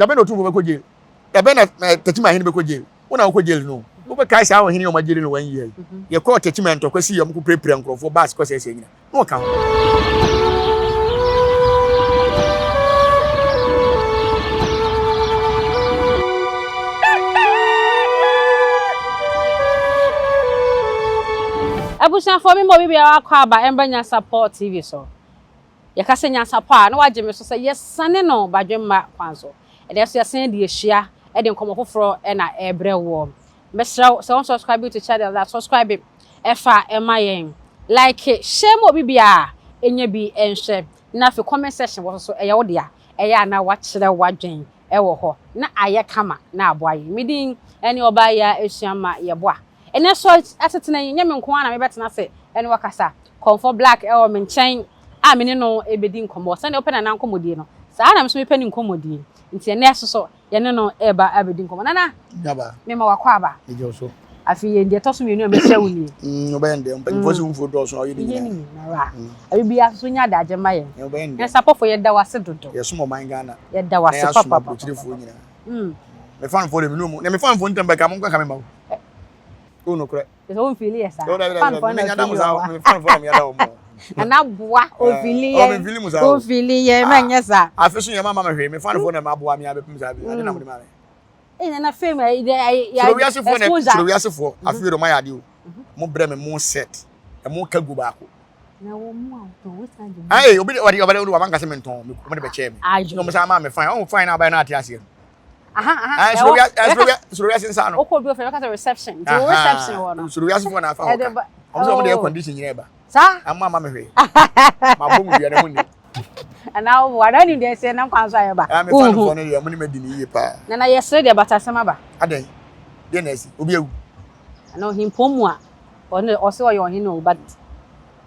Dabɛn na Otumfoɔ bɛkɔ jail? Dabɛn na eh, Techiman hene bɛkɔ jail? Wo na wokɔ jail no. Wobɛkae saa ɔhene a wɔagyere no one year yi. Yɛkɔɔ Techiman ntɔkwa sii a wɔkɔ pirapira nkurɔfoɔ bus kɔsɛesɛe nyina. Na ɔka ho. Abusuafoɔ me ma obi biara akɔ aba ɛmba Nyansapɔ TV so. Yɛka sɛ nyansapɔ a, na wagye me so sɛ yɛsane no badwemma kwan so. Ɛnnɛ nso yɛasan adi ahyia de nkɔmmɔ foforɔ na ɛrebrɛ woɔ. Mesrɛ wo, sɛ wo nsubscribe to channel no a, subscribe fa ma yɛn. Like, share ma obi biara nya bi nhwɛ. Na afei comment section wɔ so so, ɛyɛ wo dea. Ɛyɛ a na woakyerɛ w'adwen wɔ hɔ na ayɛ kama na aboa yɛn. Me din ne Ɔbaa Yaa Asuama Yeboah. Ɛnnɛ nso asetena yi, nyɛ me nko ara na mebɛtena ase ne wo akasa. Kɔmfɔ Black wɔ me nkyɛn a me ne no rebɛdi nkɔmmɔ. Sɛdeɛ wopɛ Nana nkɔmmɔdie no, saa ara na me nso mepɛ ne nkɔmmɔdie. Nti ɛnnɛ nso so, yɛne no reba abɛdi nkɔmmɔ. Nana, Nyaba. mema w'akwaaba. Megye wo so. Afei yɛn deɛ ɛtɔ so mmienu a mɛhyia wo nie. Mm, wobɛyɛ ndɛ. Mpanyinfoɔ sɛ wo mfuo dɔɔso a woyɛ ne Yɛ nyinaa. ne nyinara. Awi biara nso so nya adagye ma yɛn. Yɛn wobɛyɛ ndɛ. Nyansapɔfoɔ yɛda wo ase dodo. Yɛsom ɔman Ghana. Yɛda wo Na ase yɛasom papapapa. aburokyerefoɔ nyinaa. Me fanfoɔ de me nu mu. Na me fanfoɔ ntam bɛka mo nkaka me ma wo. O nokorɛ. Sɛ wo mfili yɛ saa. O dabi dabi Fanfoɔ dabi. na Me nyada mo mfili saa. wɔ Me fanfoɔ na me nyada wɔn. Nana boa ofili Oh, me yɛn. mfili mu saa o. Ofili yɛn mɛ nyɛ saa. Afe so yɛ ma ma me hwee. Me fanfoɔ na ma aboa me abɛpem saa bi. Ade na mo de ma me. Ee nana fame ayi de ayi Soro wiasefoɔ na exposure. soro wiasefoɔ. Afe yi de ɔmo ayɛ ade o. Mo brɛ me mo set. Ɛmo ka gu baako. Na wɔn mu a wotɔn wosan de mu. Ayi obi de ɔde ɔbɛde ɔde wama nkasa me ntɔn. Ɔmo de bɛkyɛɛ me. Ayo. Na ɔmo san maa me fine. Ɔmo fine na abayɛ na ate aseɛ no. Aha aha. Ayi soro wia soro wia soro wiase nsa no. Okɔ obi ofɛ bɛka sɛ reception. Nti wo reception wɔ no. Soro wiasefoɔ na afa hɔ ka. Ɔmo sɛ ɔmo de air condition nyinaa ɛba. Saa. Ama ama me hwee. Ma bɔ mu dua na mo nim. Ana wo wa na nim deɛ sɛ nam kwan so ayɛ ba. Ah me fa no fɔ no deɛ mo ne ma di ne yie paa. Nana yɛsrɛ deɛ batasɛm aba. Adɛn? Deɛ na asi? Obi awu? Ana ɔhempɔn mu a ɔno ɔsɛ ɔyɛ ɔhene o but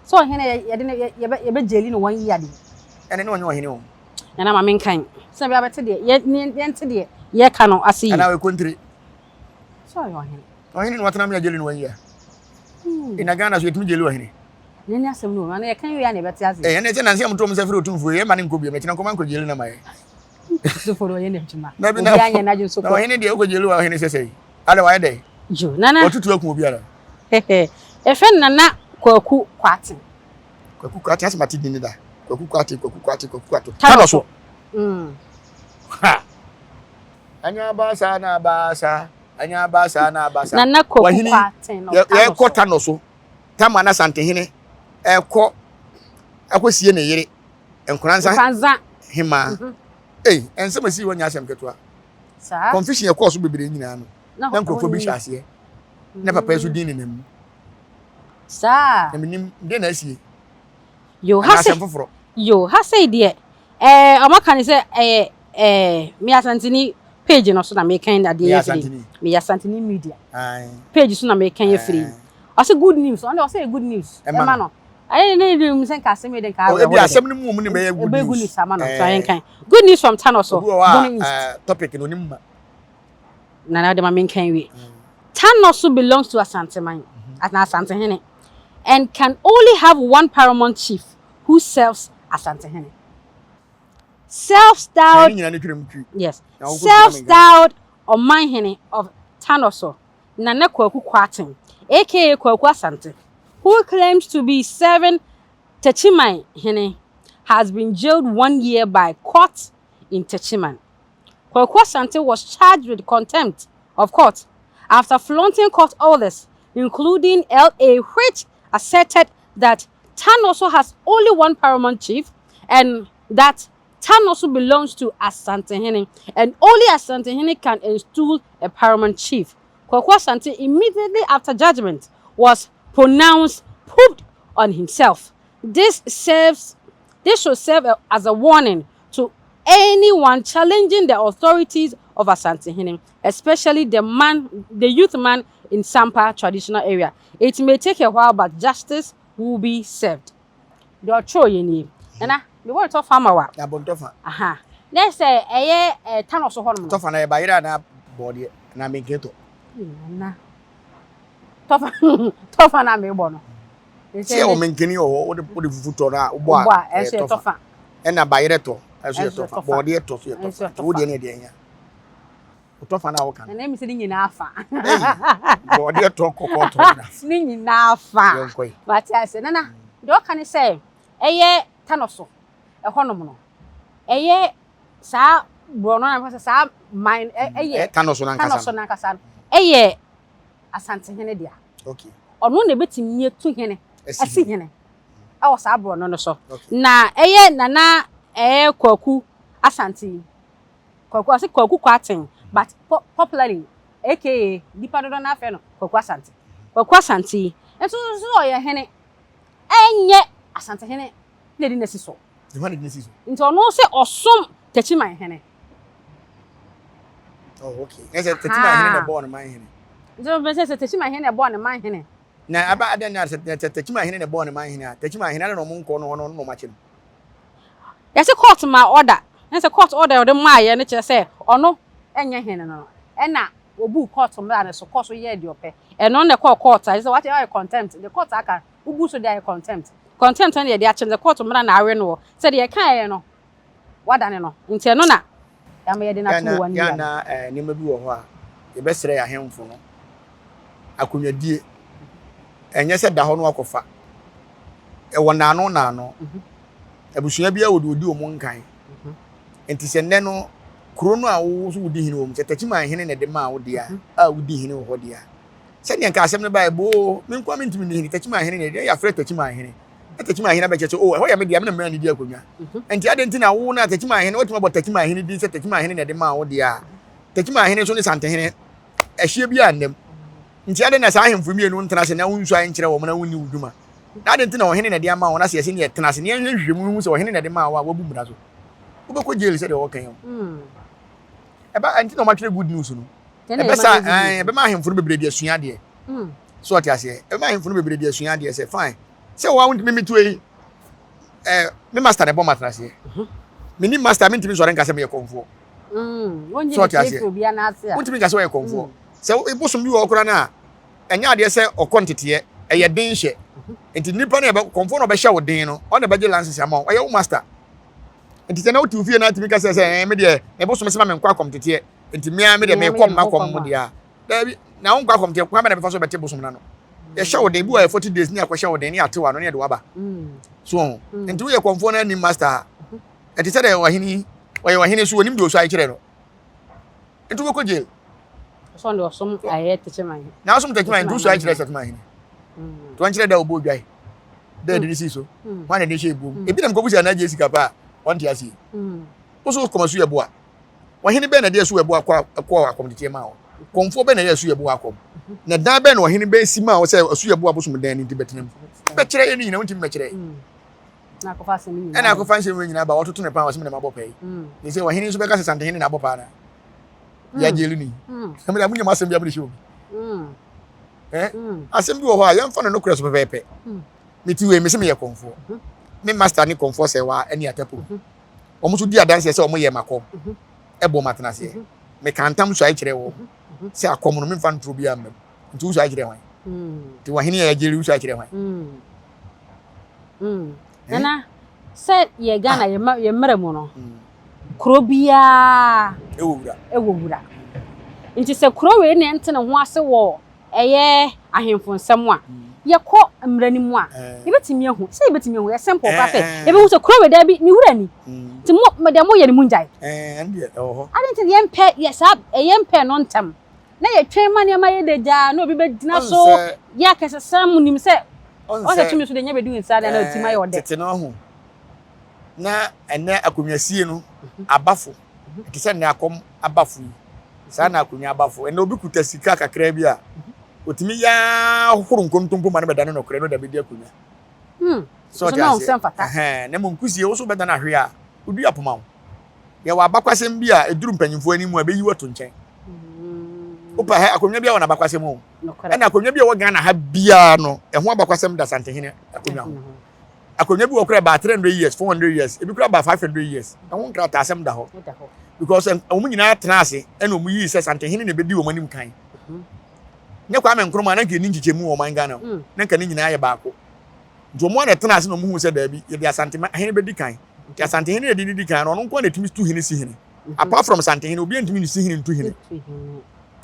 sɛ ɔhene yɛde no yɛbɛ yɛbɛ jaili no one year deɛ. Ɛne ne ɔnyɛ ɔhene o. Nana ma menkan sɛ bia bɛte deɛ yɛ yɛnte deɛ yɛka no ase yie. Ana ɔyɛ Sɛ ɔyɛ ɔhene. Ɔhene na watena me agyeli no one year. Ina Ghana so yɛtumi gyeli ɔhene. Ne ne asɛm no o, na yɛka wie a na yɛbɛte ase. Ɛyɛ ne sɛ nansi a moto mo nsa firi otumfuo yi, ɛma ne nkɔ bio, mɛkyena nkɔma nkɔ gyeli na ma yɛ. Otumfuo no ɔyɛ n'adwuma. Na bi na Obiara nyɛ n'adwene so na kɔ. ɔhene deɛ wokɔ gyeli wa ɔhene sɛ sɛi. Ada wayɛ dɛ. Jo, Nana. Watutu aku obiara. Yɛfrɛ no Nana Kwaku Kwarteng. Kwaku Kwarteng asɛ mate din no da. Kwaku Kwarteng, Kwaku Kwarteng, Kwaku Kwarteng. Tano Tano so. so. Ha! Anya abasa na abasa, anya abasa na abasa. Nana Kwaku Wahini Kwarteng no Tano yɛkɔ so. Tano so. Tama na Santehene ɛkɔ akɔsie ne yere Nkoranza Nkoranza. hemaa. Ei, ɛnsɛm a ɛsii hɔ nyɛ asɛm ketewa. Saa. Confusion ɛkɔɔ so bebree nyinaa no, Na na nkurɔfoɔ bi wɔn hyɛ aseɛ. Na papa yi so din nenam mu. Saa. Na menim deɛ na asie. Yo, Anaa ha se asɛm foforɔ. yo, ha sei deɛ, ɛɛ, ɔmo aka ne sɛ ɛyɛ ɛɛ, me Asanteni page no so na mekan adeɛ Meyɛ yi afiri. Asanteni. Meyɛ Asanteni media Ae. page so na mekan afiri. Ae. Ɔse good news, ɔno deɛ ɔse ɛyɛ good news Ɛma ɛma no. no. Ɛyɛ ne ne nim sɛ nka asɛm yi de nka Oh, awerɛho ebi dodo. asɛm no mu mu ne bɛyɛ good Ɛbɛyɛ good news. news ama no, so Ɛɛ, yɛnkan. Good news from Tano so, obi wɔ hɔ Bono a East. ɛɛ, topic no onim ma. Nana de ma menkan wie. Tano belongs to Asanteman, mm Asantehene, and can only have one paramount chief who serves Asantehene. Na Self-styled, ne nyinaa ne twerɛ mu twi. yes, Na wokɔ gyina menkan. self-styled Omanhene of Tanoso, Nana Kwaku Kwarteng, aka Kwaku Asante, who claims to be serving Techiman Hene, has been jailed 1 year by court in Techiman. Kwaku Asante was charged with contempt of court after flaunting court orders, including LA, which asserted that Tanoso has only one paramount chief and that Tanoso belongs to Asantehene and only Asantehene can install a paramount chief. Kwaku Asante immediately after judgment was pronounced pooped on himself. This serves this should serve as a warning to anyone challenging the authorities of Asantehene, especially the man, the youth man in Sampa traditional area. It may take a while, but justice will be served. Deɛ ɔtwerɛ yɛ nie. Nana, mewɔ ntɔfa ama wa. Na bɔ ntɔfa. Aha. Na sɛ ɛyɛ ɛ Tano so hɔnom no. Tɔfa na yɛ bayerɛ anaa bɔɔdeɛ anaa menketɔ. Nana. Tɔfa tɔfa na mebɔ no. Sɛ yɛwɔ menkeni wɔ hɔ, wode wode fufu tɔ no a wobɔ Wobɔ a a ɛyɛ ɛnso yɛ tɔfa. tɔfa. Ɛna bayerɛ tɔ ɛnso yɛ Ɛnso yɛ tɔfa. tɔfa. Bɔɔdeɛ tɔ so yɛ Ɛnso tɔfa. yɛ Nti wo tɔfa. deɛ ne yɛ deɛ ɛnya. Wotɔ fa no a woka no. Nana emi sɛ ne nyinaa fa. Bɔɔdeɛ tɔ kɔkɔɔ tɔ nyinaa fa. Ne nyinaa fa. Yɛnkɔ yi. Wate ase. Nana, deɛ ɔka ne sɛ ɛyɛ Tanoso ɛhɔnom no, ɛyɛ saa borɔno na mepɛ sɛ saa man ɛyɛ Tanoso no ankasa Tanoso no ankasa no ɛyɛ Asantehene dea. Okay. Ɔno na ebetumi atu hene asi hene ɛwɔ saa borɔno no so. Okay. Na ɛyɛ Nana ɛyɛ Kwaku Asante yi. Kwaku ɔse Kwaku Kwarteng but popularly aka nipa dodoɔ no ara frɛ no Kwaku Asante. Kwaku Asante yi nso nso ɔyɛ hene ɛnyɛ Asante hene na ɛdi n'asi so. Hwan na ɛdi n'asi so? Nti ɔno sɛ ɔsom Techiman hene. Oh okay. Na sɛ Techiman hene na ɛbɔɔ no man hene. Nti ɔbɛn sɛ sɛ Techiman hene na ɛbɔɔ ne man hene. Na aba adɛn na sɛ Techiman hene na ɛbɔɔ ne man hene a Techiman hene adɛn na ɔmo nkɔ no hɔ no ɔno na ɔmo akye no. Yɛse court maa order, na sɛ court order a ɔde maaeɛ no kyerɛ sɛ ɔno nyɛ hene no, ɛna ɔbuu court mmara no so, kɔɔ so yɛɛ deɛ ɔpɛ. Ɛno na ɛkɔɔ court a, kyerɛ sɛ wate ayɛ contempt, deɛ court aka no, wobu so de ayɛ contempt. Contempt no na yɛde akyɛ no, sɛ court mmara na awe noɔ, sɛ deɛ ɛkaeɛ no, wadane no, nti ɛno na ama yɛde no ato wɔ Yɛ a na nneɛma bi wɔ hɔ a yɛbɛsrɛ yɛn ahemfo no akonnwadie. Ɛnyɛ sɛ da hɔ no akɔfa. Ɛwɔ nnaano nnaano. Abusua biara wɔ deɛ ɔdi wɔn nkan. Nti sɛ nnɛ no kuro no a wo nso wodi hene wɔ mu, sɛ Takyiman hene na ɛde maa wo deɛ a, a wodi hene wɔ hɔ deɛ a, sɛdeɛ nka asɛm no baeɛ, boo, me nko ara mentumi nni hene, Takyiman hene na ɛde, yɛafrɛ Takyiman hene. Na Takyiman hene abɛkyerɛ sɛ, oh, ɛhɔ yɛ me dea, me na mmaa no di akonnwa. Nti adɛn nti na wo na Takyiman hene, woatumi abɔ Takyiman hene din sɛ Takyiman hene na ɛde maa wo deɛ a, Takyiman hene nso ne Santehene, ɛhyeɛ biara nna mu. Nti adɛn na saa ahemfo mmienu ntena ase na wonsuae nkyerɛ wɔn na wonni wo dwuma? Na adɛn nti na ɔhene na ɛde ama wo na sɛ yɛse neɛ tena ase na yɛnhwɛ nhwehwɛmu nhu sɛ ɔhene na ɛde maa wo a woabu mmara so? Wobɛkɔ jail sɛdeɛ wɔka yi o. Ɛba ɛnti na wɔatwerɛ good news no. Ɛbɛ sa ɛn ɛbɛma ahemfo no bebree de asua adeɛ. So ɔte aseɛ? Ɛbɛma ahemfo no bebree de asua adeɛ sɛ fine sɛ wɔn a wontumi metu yi ɛɛ me master na ɛbɔ matena aseɛ. Menni master mentumi nsɔre nka sɛ meyɛ kɔmfoɔ. So ɔte aseɛ? Wontumi nka sɛ ɔyɛ kɔmfoɔ. Sɛ bosom bi wɔ hɔ koraa no a, ɛnyɛ adeɛ sɛ ɔkɔ nteteɛ, ɛyɛ den hyɛ. Nti nipa no ɛbɛ kɔmfoɔ na ɔbɛhyɛ wo den no, ɔna ɛbɛgye lances ama wo, ɔyɛ wo master. Nti sɛ na wote wo fie na atumi ka sɛ sɛ ɛɛ me deɛ me bosom sɛ ma menkɔ akɔm teteɛ, nti mmea me deɛ mekɔ mma kɔm mu deɛ a, daabi, na wonkɔ akɔm teɛ, kwan bɛ na bɛfa so bɛte bosom no ano. Yɛhyɛ wo den, bi wɔ yɛ 40 days ne yɛakɔhyɛ wo den ne yɛate w'ano ne yɛde waba. So ho. Nti woyɛ kɔmfoɔ no anim master a, ɛte sɛ deɛ ɔhene ɔyɛ ɔhene so onim deɛ ɔsuae kyerɛ no. Nti wobɛkɔ jail. Ɔsɔn de ɔsom ayɛ Techiman. Na ɔsom Techiman nti wosua kyerɛ Techiman hene. Nti wɔnkyerɛ dɛ ɔbɔ odwae. Dɛ ɛde ne sii so. Hwan na ɛde hyɛ ebuom. Ebi na mekɔbu sɛ anaa gye sika paa a ɔnte aseɛ. Wo so kɔma su yɛ boa. Ɔhene bɛn na ɛde asu ɛboa kɔ kɔ akɔmteteɛ maa wo? Kɔmfoɔ bɛn na ɛyɛ asu yɛ boa akɔm? Na dan bɛn na ɔhene bɛn si maa wo sɛ asu yɛ boa bosom dan no nti bɛtena mu? Bɛkyerɛ yɛ ne nyina wontumi mɛkyerɛ. Ɛna akɔfa nsɛm wei nyinaa ba wɔtoto ne paa wɔsɛ me na mabɔ paa yi. Ne sɛ ɔhene nso bɛka sɛ santehene na abɔ paa na yɛagye ni. Ɛmɛ deɛ monyɛ mo asɛm bi a mode hyɛ obi. Eh? Asɛm bi wɔ hɔ a yɛmfa no nokorɛ so pɛpɛɛpɛ. Mete wei mese meyɛ kɔmfoɔ. Me master ne kɔmfoɔ sɛ waa ɛne atapo. Wɔn nso di adanseɛ sɛ wɔn yɛ makɔm. Ɛbɔ ma tena aseɛ. Meka ntam suae kyerɛ wɔn sɛ akɔm no memfa ntoro biara mmam. Nti wosuae kyerɛ hwan? Nti wɔhene yɛ agyere wosuae kyerɛ hwan? Nana, sɛ yɛ Ghana yɛ mmerɛ mu no, kuro biara ɛwɔ wura. Nti sɛ kuro wei na ɛnte ne ho ase wɔ ɛyɛ ahemfo nsɛm a, yɛkɔ mmara no mu a, yɛbɛtumi ahu. Sɛ yɛbɛtumi ahu, yɛ simple koraa sɛ yɛbɛhu sɛ kuro wei daabi ne wura ni. Nti mo deɛ moyɛ no mongyae. Adɛn nti na yɛmpɛ yɛ saa yɛmpɛ no ntɛm na yɛtwɛn ma nneɛma yɛ dagyaa na obi bɛgyina so yɛ akɛsesɛm nim sɛ ɔsɛ tumi so de nya bɛdi wo nsa na na ɔtim ayɛ ɔdɛ. Tete no ho na ɛnɛ akonnwasie no abafo ɛte sɛ nnɛ akɔm abafo yi saa na akonnwa abafo ɛnɛ obi kuta sika kakra bi a otumi yaa horo nkontompo ma no bɛda no nɔkorɛ no da bɛdi akonnwa. So ɔte aseɛ na mmom kusie wo so bɛda no ahwe a wodua poma wo. Yɛwɔ abakwasɛm bi a ɛduru mpanyimfoɔ anim a ɛbɛyi wo ato nkyɛn. Wopɛ ha akonnwa bi a wɔ n'abakwasɛm o. Ɛna akonnwa bi a ɛwɔ Ghana ha biara no ɛho abakwasɛm da Santehene akonnwa ho. Akonnwa bi wɔ koraa ɛbaa 300 years, 400 years, ebi koraa baa 500 years. Ɛho nkrataasɛm da hɔ. Because wɔn nyinaa tena ase ɛna wɔn yii sɛ Santehene na ɛbɛdi wɔn anim kan. Nyɛ Kwame Nkrumah na nka ɛni nkyekyɛmu wɔ ɔman Ghana mu. Na nka ne nyinaa yɛ baako. Nti wɔn a na ɛtena ase na wɔn hu sɛ daabi yɛde Asantehene bɛdi kan. Nti Asantehene na yɛde no di kan no ɔno nko ara na ɛtumi tu hene si hene. Apart from Santehene, obi ntumi nsi hene ntu hene.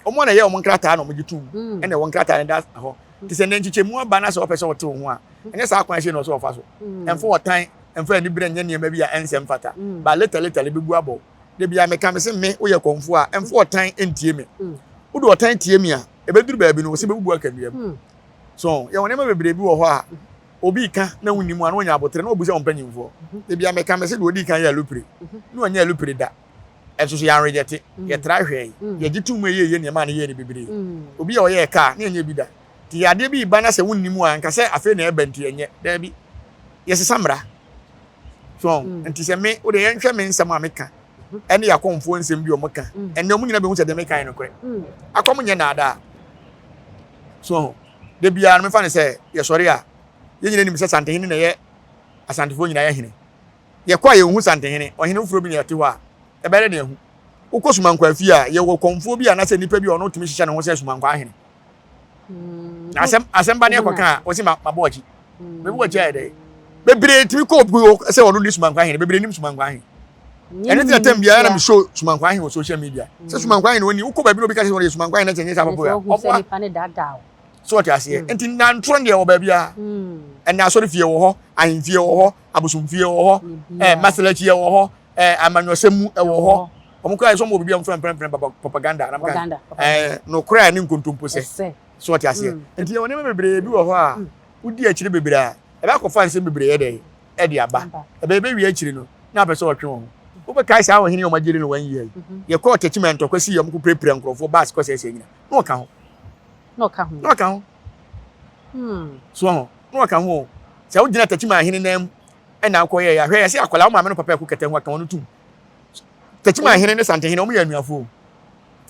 Wɔn na ɛyɛ wɔn nkrataa na wɔgye tom. Ɛna ɛwɔ nkrataa no da hɔ. Te sɛ nnɛ nkyekyɛmu aba na sɛ wɔpɛ sɛ wɔte wo ho a, ɛnyɛ saa kwan sei na ɔsɛ wɔfa so. Ɛmfa ɔtan, ɛmfa anibere nyɛ nneɛma bi a ɛnsɛ mfata. But later later no ɛbɛbu abɔ wo. Da biara meka mese me woyɛ kɔmfoɔ a, ɛmfa ɔtan ntie me. Wode ɔtan tie me a, ɛbɛduru baabi no wo se bɛbubu aka nnua mu. So yɛwɔ nneɛma bebree bi wɔ hɔ a obi reka na wonnim a na wɔnya abotere na wɔbisa wɔn mpanyimfoɔ. Da biara meka mese deɛ ɔdii kan yɛ alupere na ɔnyɛ alupere da. Ɛnso so yɛanrejɛte, yɛtra hwɛe, yɛgye tom mu ɛyɛ yie nneɛma a na yɛyɛ no bebree. Obi a ɔyɛɛ kaa na yɛnyɛ bi da. Nti yɛ adeɛ bi reba na sɛ wonnim a nka sɛ afei na ɛreba nti ɛnyɛ. Daabi. Yɛsesa mmara. So nti sɛ me wode yɛnhwɛ me nsɛm a meka ɛne akɔmfoɔ nsɛm bi a wɔka ɛnɛ wɔn nyinaa bɛhu sɛ deɛ meka yɛ nokorɛ. Akɔm nyɛ naadaa. So da biara no mefa no sɛ yɛsɔre a yɛn nyinaa nim sɛ Santehene na ɛyɛ Asantefoɔ nyinaa yɛ hene. Yɛkɔ a yɛnhu Santehene, ɔhene foforɔ bi na ɛte hɔ a, ɛbɛyɛ dɛ na yɛahu. Wokɔ Sumankwaa fie a, yɛwɔ kɔmfoɔ bi anaasɛ nipa bi a ɔno tumi hyehyɛ ne ho sɛ Sumankwaa hene. Na asɛm asɛm ba ne ɛkɔka a, wɔsi ma mabɔ akyi. Mebɔ akyi ayɛ dɛ. Bebree tumi kɔ obi hɔ sɛ ɔno ne Sumankwaa hene, bebree nim Sumankwaa hene. Ɛno ti na tɛm biara na me show Sumankwaa hene wɔ social media. Sɛ Sumankwaa hene wɔni, wokɔ baabi na obi ka sɛ ɔno yɛ Sumankwaa hene na kyɛ nyɛ saa papa a, ɔboa. So ɔte aseɛ. Nti nantorɔ deɛ wɔ baabiara. Ɛnna asɔrefie wɔ hɔ, ahemfie wɔ hɔ, abosomfie wɔ hɔ, ɛɛ masalakyi wɔ hɔ, ɛɛ amanyɔsɛm mu wɔ hɔ. Wɔn koraa sɛ wɔn wɔ biribi a wɔn frɛ mprɛmprɛ propaganda. Propaganda. Ɛɛ nokorɛ ne nkontompo sɛ. So ɔte aseɛ. Nti yɛwɔ nneɛma bebree bi wɔ hɔ a wodi akyire bebree a ɛbɛ akɔfa nsɛm bebree yɛ dɛ ɛde aba. Ɛbɛ ɛbɛwie akyire no na apɛ sɛ ɔtwe wɔn ho. Wobɛkae saa ɔhene a wɔn agyere no wɔn yie yi. Yɛkɔɔ Techiman ntɔkwa sii a wɔn kɔ pirapira nkurɔfoɔ baasi kɔ sɛɛsɛɛ nyina na ɔka ho. Na ɔka ho. Na ɔka ho. So ho. Na ɔka ho. Sɛ wogyina Techiman ahene nan mu ɛna akɔyɛ yɛ ahwɛ yɛ sɛ akwadaa wo maame no papa ɛko kɛtɛ ho aka wɔn tum. Techiman ahene ne Santehene wɔn yɛ anuafoɔ.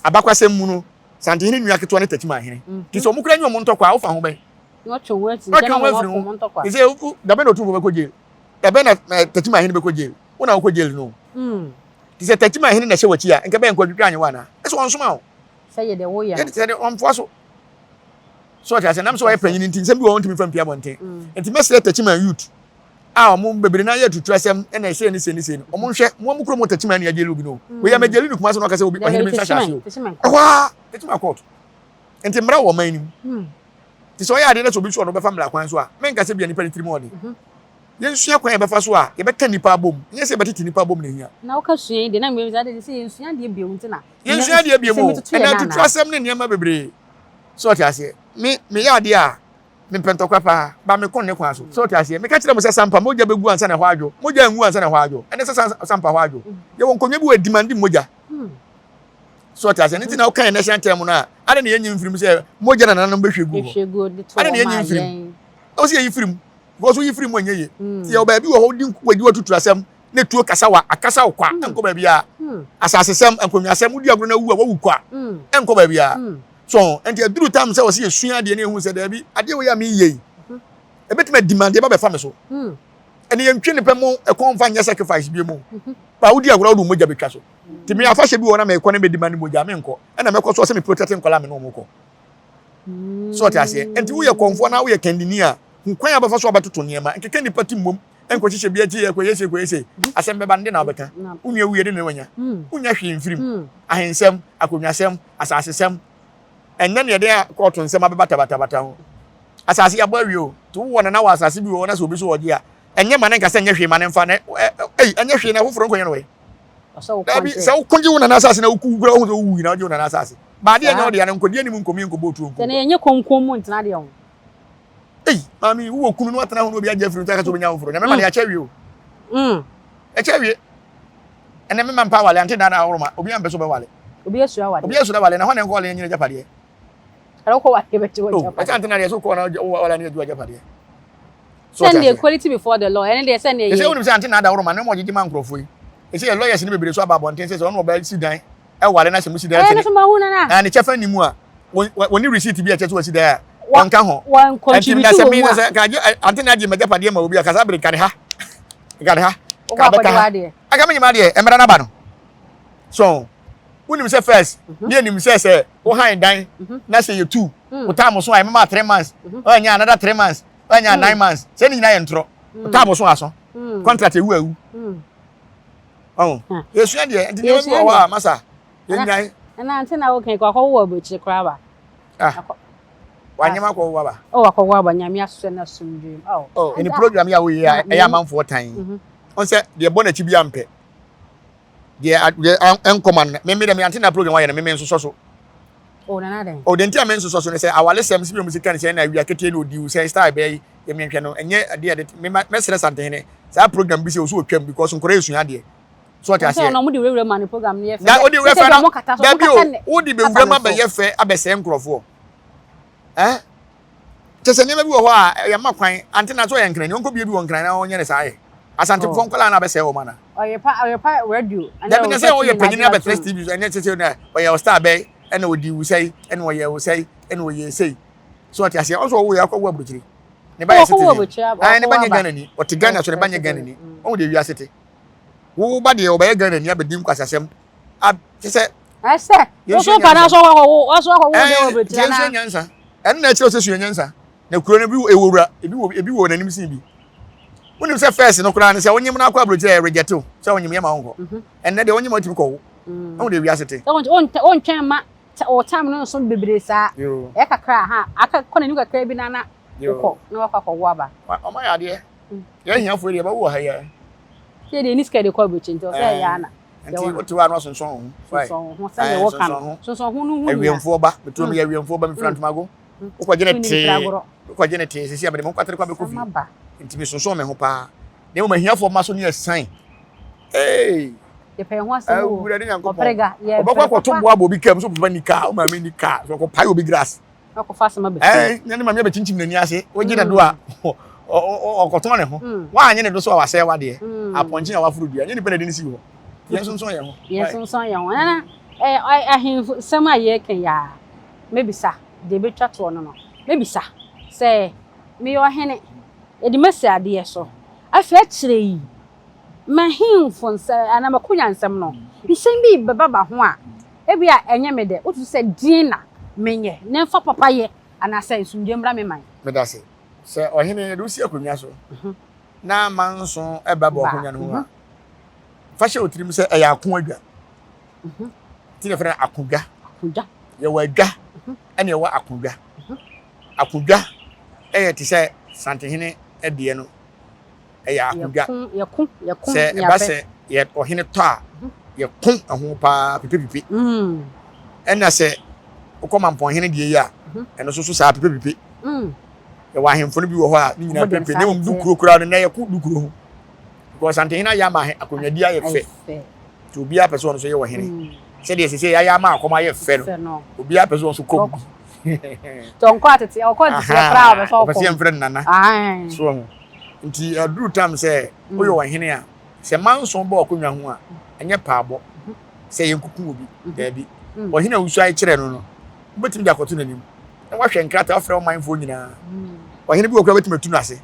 Abakwasɛm mu no Santehene nua ketewa ne Techiman ahene. Ti sɛ wɔn kura nye wɔn ntɔkwa a wofa ho bɛn. Na ɔtwe ho afiri nkyɛn na wɔn afiri ho. Ntɔkwa. Sɛ dabɛn na otumfoɔ bɛkɔ jail. Dabɛn na Techiman ahene bɛkɔ jail. Wo na wokɔ jail no. Ti sɛ Techiman ahene na ɛhyɛ w'akyi a nka bɛyɛ nkɔdwidwa anyewa anaa. Ɛsɛ wɔn soma wo. Sɛ yɛ deɛ woyɛ no. Sɛ deɛ ɔmfoa so. So ɔte ase nam sɛ ɔyɛ panyin nti nsɛm bi wɔ hɔ ntumi fa mpia abɔnten. Nti mɛsrɛ Techiman youth a wɔn bebree na yɛ atutu asɛm ɛna ɛsɛ ne se ne se no. Wɔn nhwɛ mo wɔn kurom wɔ Techiman ne agyeli obi no. Wei yɛ mɛgyeli no kuma sɛ na ɔka sɛ obi ɔhene bi nsa hyɛ ase o. Ɛhɔ ara Techiman court. Nti mmara wɔ ɔman no mu. Nti sɛ ɔyɛ adeɛ na sɛ obi nso ɔno bɛfa mmara kwan so a menka sɛ bia nipa ne tirim ɔden. Yɛnsua kwan a yɛbɛfa so a yɛbɛka nnipa abom, nyɛ sɛ yɛbɛtete nnipa abom na ehia. Na woka sua yi deɛ na mmom sɛ sɛ yɛnsua adeɛ bio nti na. Yɛnsua adeɛ bio mu ɛna atutu asɛm ne nneɛma bebree. So ɔte aseɛ? Me meyɛ adeɛ a mepɛ ntɔkwa paa, ba meko ne kwan so. So ɔte aseɛ? Meka kyerɛ mo sɛ sampa mogya bɛgu ansa na ɛhɔ adwo. Mogya angu ansa na ɛhɔ adwo. Ɛne sɛ sampa hɔ adwo. Yɛwɔ nkonnwa bi wɔ adimande mogya. So ɔte aseɛ? Ne nti na woka yɛn national term no a, adɛn na yɛnyi mfirim sɛ mogya na nananom bɛhwie gu hɔ? Adɛn na yɛnyi mfirim? Ɛwɔ sɛ yɛyi firim. Because woyi firi mu ɛnyɛ yie. Ti yɛ baabi wɔ hɔ wodi wadi watutu asɛm ne tuo kasa wa akasa wo kwa ɛnkɔ baabi a. Asasesɛm nkonnwasɛm wodi agorɔ na wu a wawu kwa ɛnkɔ baabi a. So nti aduru tam sɛ wɔsi yɛsua adeɛ ne ehu sɛ daabi adeɛ wɔ yɛ a meyɛ yi ebetumi adi ma adeɛ ba bɛfa me so. Ɛne yɛntwe ne pɛ mo ɛkɔn fa nyɛ sacrifice bi mu. Ba wodi agorɔ wode mogya betwa so. Ti me afahyɛ bi wɔ na mekɔ ne medi ma ne mogya menkɔ ɛna mɛkɔ so sɛ me protect nkɔla me ne wɔn kɔ. So ɔte aseɛ? Nti woyɛ kɔmfoɔ na woyɛ kandini a, hu kwan a wobɛfa so abɛtoto nneɛma. Nkeka nnipa ti mmom nkɔhyehyɛ bi akyi ɛkɔyɛ sei kɔyɛ sei. Asɛm bɛba no, de na wobɛka. Wo nua wuiɛ de na wanya. Wonnya hwee mfiri mu. Ahensɛm, akonnwasɛm, asasesɛm. Ɛnnɛ ne yɛde kɔɔto nsɛm abɛbatabatabata ho. Asase yɛabɔ awie o. Nti wowɔ nana wɔ asase bi wɔ hɔ na sɛ obi so ɔgye a, ɛnyɛ ma no nka sɛ nyɛ hwee ma no mfa na ei, ɛnyɛ hwee na foforɔ nkɔnyɛ no wɔ he? Dabi, sɛ wokɔgye wo nana asase na woku kura wohu sɛ wowui na wogye wo nana asase. Ba adeɛ nyɛ wo dea no nkɔdi anim nkɔmi nkɔbɔ otuo nku. Sɛ na yɛnyɛ konkom mu ntena deɛ ho. Ei, maame, wowɔ kunu na watena ho na obi agye afiri nsa ka sɛ obɛnya foforɔ. Nyame ma no yɛakyɛ awie o. Yɛakyɛ awie. Ɛnɛ mema mpa awale, ante daa ahoro ma. Obi ampɛ sɛ ɔbɛwale. Obi asuro awale. Obi asuro awale na hɔ na nkɔ wale nyina agyapadeɛ. Ɛna wokɔ wale bɛgye wɔ agyapadeɛ. Ɛkyɛ ante na deɛ sɛ wokɔ na wale ne agye wɔ agyapadeɛ. Send the equality before the law. Ɛne deɛ sɛ ne yɛ. Ɛsɛ wonim sɛ ante na ada woroma ne ma ɔgyegye ma nkurɔfoɔ yi. Ɛsɛ yɛ lawyers no bebree so aba abɔnten sɛ sɛ ɔno ɔbɛ si dan ɛware na sɛ mo si dan sɛ ne na ne kyɛfa ni mu a wɔne receipt bi a ɛkyɛ sɛ wɔsi dan a wɔnka ho. Ɛnti na sɛ me na sɛ ka ante na agye m'agyapadeɛ ma obi a kasa bere nka ne ha nka ne ha ka bɛka ha aka me nyima deɛ mmara no aba no. So wonim sɛ first ne yɛnim sɛ sɛ wo han dan na sɛ yɛ tu wo time so a ɛmema 3 months ɔnyɛ another 3 months ɔnyɛ 9 months sɛ ne nyinaa yɛ ntorɔ. Wo time so aso contract ewu awu. Ɔho. Yɛsua deɛ, nti nneɛma bi wɔ hɔ a, masa, yɛnyae. Ɛna ante na woka kɔ akɔwo wɔ aburokyire koraa ba. Ah. Wanyem akɔwo aba. Oh, akɔwo aba, Nyame asosɛ no asomdwoe mu. Oh. Oh, ɛne program yi a woyɛ a ɛyɛ amanfoɔ tan. Ɔn sɛ deɛ bɔ n'akyi bi ampɛ. Deɛ deɛ ɛnkɔma no, me me deɛ me ante na program ayɛ no, me me nsosɔ so. Oh, nana dɛn? Oh, deɛ nti a me nsosɔ so ne sɛ awalesɛm si bi a wɔn si ka ne sɛ ɛna awia ketee na odi wo sɛ style bɛyɛ yi yɛ me nhwɛ no ɛnyɛ adeɛ a me ma mɛsrɛ Santehene saa program bi sɛ osu otwam because nkɔrɔ esua adeɛ so ɔte aseɛ. Ɔsɛ ɔmo de wurawura ma ne program no yɛ fɛ. Na ɔde wura fɛ na dabi o wode bɛ wura ma bɛyɛ fɛ abɛsɛɛ nkorɔfoɔ eh kyɛ sɛ nneɛma bi wɔ hɔ a yɛma kwan ante na so ɔyɛ nkran ni ɔnkɔ bie bi wɔ nkran na ɔnyɛ ne saa yɛ asantefoɔ oh. nkɔla na abɛsɛɛ wɔn ana. Ɔyɛ pa ɔyɛ pa radio. Dabi na sɛ ɔyɛ panyin abɛtena TV so ɛnyɛ sɛ sɛ na ɔyɛ ɔstar bɛyi ɛna ɔdi wusɛyi ɛna ɔyɛ wusɛyi ɛna ɔyɛ sɛyi so ɔte aseɛ ɔsɔ ɔwɔ yɛ akɔ wɔ aburokyire ne ba yɛ citizen ɛn ne ba nyɛ Ghana ni ɔte Ghana so ne ba nyɛ Ghana ni ɔwɔ de wiase te wo ba deɛ ɔbɛyɛ Ghana ni abɛdi nkwasasɛm a kyɛ sɛ. Ɛsɛ woso pa na so akɔ wo ɔso akɔ wo de wɔ aburokyire na. Yɛnsua nyansa ɛno na ɛkyerɛ sɛ sua nyansa na kuro no bi ɛwɔ wura ebi wɔ ebi wɔ n'anim sin bi wonim sɛ fɛs no koraa no sɛ wonyem no akɔ aburokyire yɛ reject o sɛ wonyem yɛ ma wonkɔ mhm. ɛnnɛ deɛ wonyem atumi kɔ wo mm. ɛho deɛ wiase te. Wontwɛn ma wɔ time no nso bebree saa ɛyɛ kakra ha aka kɔ n'anim kakra bi na na wokɔ na wakɔ akɔwo aba. Ɔma yɛ adeɛ mm. yɛ ahiafoɔ deɛ ɛbɛwo wɔ ha yɛ. Yɛ deɛ ni sika de kɔ aburokyire nti ɔsɛ ɛyɛ ana. Nti wote hɔ a na wasonsɔn wo ho. Sonsɔn wo ho sɛdeɛ woka no sonsɔn ho no ho hia. Awiɛmfoɔ ba metuo meyɛ awiɛmfoɔ ba mefira ntomago wokɔgye ne tee wokɔgye ne tee sisi a mede me ho kwatere kwa bɛkɔ fie nti mesonsɔn me ho paa na mmom ahiafoɔ mma so ne asiane ee yɛpɛ ho asɛm o awurade nyankopɔn ɔbɛkɔ akɔto boa bɔ obi kaa mu so papa ni kaa wo maame ni kaa so ɔkɔpae obi grass Ɔkɔfa asɛm aba fie. Ɛɛ ne maame abɛkyinkyim n'ani ase. Wogye ne do a ɔkɔtɔn ne ho. Woanye ne do so a wasɛe w'adeɛ. Apɔnkye a waforo dua. Nyɛ nipa na ɛde no sii hɔ. Yɛnsonsɔn yɛn ho. Yɛnsonsɔn yɛn ho. Nana, ahemfo nsɛm a yɛreka yi ara, mɛbisa deɛ ɛbɛtwa toɔ no no. Mɛbisa sɛ, meyɛ ɔhene, yɛde me asi adeɛ so. Afei akyire yi, M'ahemfo nsɛm anaa m'akonnwa nsɛm no, nsɛm bi rebɛba ho a, ebia ɛnyɛ me dɛ. Wosusu sɛ deɛn na menyɛ na ɛmfa papayɛ anaasɛ nsomdwoeɛ mmra me man? Meda ase. Sɛ ɔhene, yɛde wo si akonnwa so na amanso ba bɔ akonnwa no ho a, fa hyɛ wo tirim sɛ ɛyɛ ako adwa. Nti na yɛfrɛ no akodwa. Yɛwɔ adwa ɛna yɛwɔ akodwa. Akodwa ɛyɛ te sɛ Santehene deɛ no. ɛyɛ akodwa. Sɛ ɛba sɛ yɛ ɔhene tɔ a, yɛko ɛho paa pipepipe. Mm. Ɛna sɛ wokɔ mampɔnhene deɛ yi a, mhm. ɛno nso so saa pipepipe. Mm. Yɛwɔ ahemfo no bi wɔ hɔ a ne nyinaa pipepipe. Na mmom dukuro koraa no, na yɛko dukuro ho. Because Asantehene ayɛ ama akonnwadi ayɛ fɛ. Nti obiara pɛ sɛ ɔno nso yɛ ɔhene. Mm. Sɛdeɛ sɛ sɛ yɛayɛ ama akɔm ayɛ fɛ no, obiara pɛ sɛ ɔno nso kɔm bi. Tɔnkɔ atete, ɔkɔ atete koraa ɔbɛ sɛ ɔkɔm. Ɔpɛ sɛ yɛmfrɛ no nana. So ho. Nti aduru tam sɛ woyɛ ɔhene a, sɛ manso bɔ ɔkonnwa ho a, ɛnyɛ paabɔ sɛ yɛnkuku obi. Daabi. Ɔhene a wosuae kyerɛ no no, wobɛtumi de akɔto n'anim na wahwɛ nkrataa, wafrɛ ɔmanfoɔ nyinaa. Ɔhene bi wɔ koraa wobɛtumi atu no ase